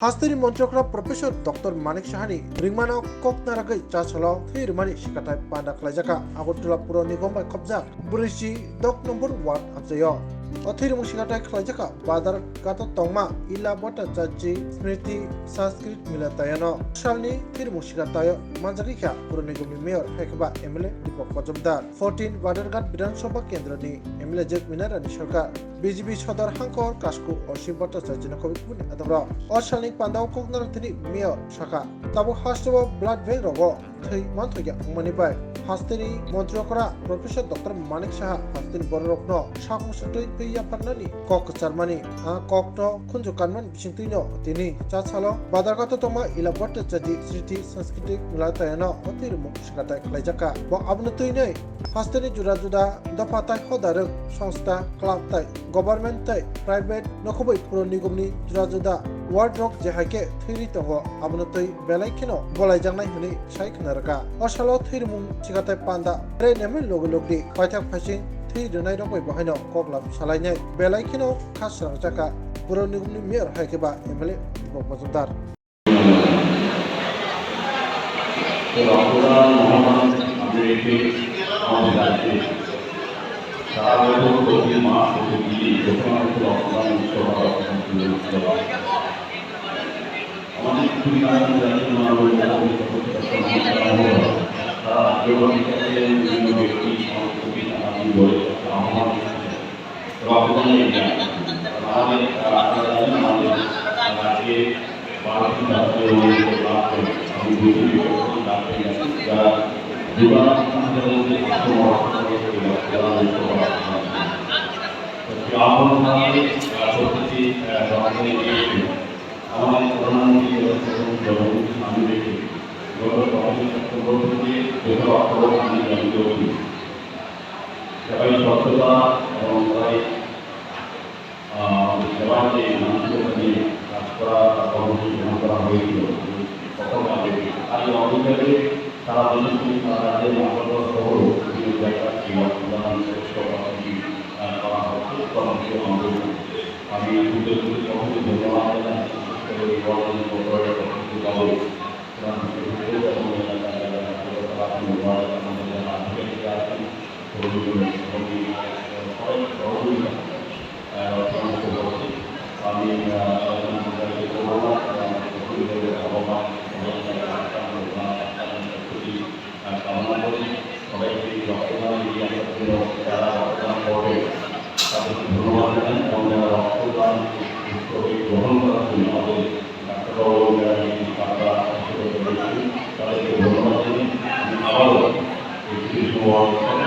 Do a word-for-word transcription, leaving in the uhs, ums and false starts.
Hasteni Montri Okra Professor Doctor Manik Sahani ringmano kok naragwi chasalo thwi rwmani sikathai panda khlaijakha. Agartala Puro Nigom bai khopjak brwichi dok number ward amchaio. O thwi rwmung sikathai khlaijakha Badar Ghato tongma Ila Bhattacharya Smriti Sanskrit Milatayano. Salni thwi rwmung sikathai manjagwi kha Puro Nigomni Mayor hai khe ba M L A Deepak Majumdar. Fourteen Badarghat Bidhan Sabha Kendroni M L A Jagmina Rani Sarkar. B J P Sodor Hangkor Kasku Osim Bhattacharya no khobwi kubuni adamrok. O salni pandao koknarok thini Mayor sakha. Tabuk hasteo blood bank rogo thwi manthokya wngmani bai hasteni Montri Okra Professor Doctor Manik Saha hasteni bororokno sakmung sotwi twi yapharnani kok kwcharmani. A kokno khunju kanmani bisingtwino tini chasalo Badarghato tongma Ila Bhattacharya Smriti Sanskrit Milatayano o thwi rwmung sikathai khlaijakha. Bo abono twinai hasteni juda juda dopha tai hoda rwng songstha, club tai government tai private nokhobwi Puro Nigomni juda juda ward rok je hai khe thwi rwi tongo, abono twi belai kheno bolaijaknai hwnwi sai khna rwkha. O salo thwi rwmung sikathai panda tre nemwi logi logdi paithak phaising thwi rwnairok bai bo haino koklap salainai belai kheno kha srangjakha Puro Nigomni Mayor hai khe ba M L A Deepak Majumdar. রক্তদান মহাদান আমাদের একটি আমাদের রাজ্যে সারা বছর প্রতি মাস প্রতি দিনই যখন আমাদের রক্তদান উৎসব হয়, রক্তদান শিবির উৎসব হয়। আমাদের পৃথিবীর নানান জাতি ধর্ম এবং জাতির প্রত্যেকটা সমস্যা সমাধান হয়। সারা রাজ্যবাসীর কাছে বিভিন্ন ব্যক্তি সংস্কৃতি নানান বলে আহ্বান এসেছে। রক্তদানের এই ব্যায়াম। আমাদের, আহ, আপনারা জানেন, আমাদের, আহ, রাজ্যে বারোটি জাতীয় মনোনীত ক্লাব রয়েছে। আমি বুঝি যে প্রত্যেকটি ক্লাব থেকে যারা যুবরাজ সমাজের মধ্যে আত্মসমর্পণ করে এই রক্তদান উৎসব করা হয়। তো সেই আহ্বান থাকবে, আহ, প্রত্যেকটি, আহ, রক্তদান এগিয়ে এসে আমাদের প্রধানমন্ত্রী এবং জনগণকে সামনে রেখে গত পঁচিশে সেপ্টেম্বর থেকে দেশের অর্থ আমি জারি করছি। সবাই স্বচ্ছতা এবং সবাই, আহ, সেবার যে মানসিকতা নিয়ে কাজ করা বা কর্মসূচি গ্রহণ করা হয়েছিল, কত আগে। আর এই অভিযানে সারা দেশে সারা রাজ্যের নাগরিকরা সহ বিভিন্ন জায়গায় এই রক্তদান উৎসব কর্মসূচি, আহ, করা হচ্ছে, কর্মসূচি অন্তর্ভুক্ত। আমি কৃতজ্ঞতা সকলকে ধন্যবাদ জানাই, বিশেষ করে এই ওয়ার্ল্ড হেলথ কর্পোরেশন কর্তৃপক্ষ বাবু, এবং বিশেষ করে এবং এলাকার যারা সদস্য আছেন, ওয়ার্ড কমিটির যারা আধিকারিক আছেন, কর্মী, কর্মী, সবাই সহযোগিতা, আহ, সমস্ত করছে। আমি, আহ, আলোচনা সঞ্চালিত করবো না, কারণ আমার সকলের আহ্বান, সবাই আক্রান্ত হন, আক্রান্ত প্রতি, আহ, কামনা করি। সবাইকে এই রক্তদান এগিয়ে আসার জন্য যারা রক্তদান করবে, তাদেরকে ধন্যবাদ জানাই এবং যারা রক্তদান উৎসবে গ্রহণ করার জন্য আমাদের ডাক্তারবাবু যারা এই কাজটা অস্বীকার করেছেন, তাদেরকে ধন্যবাদ জানাই। আমি আবারও এই কৃষ্ণ মহোৎসব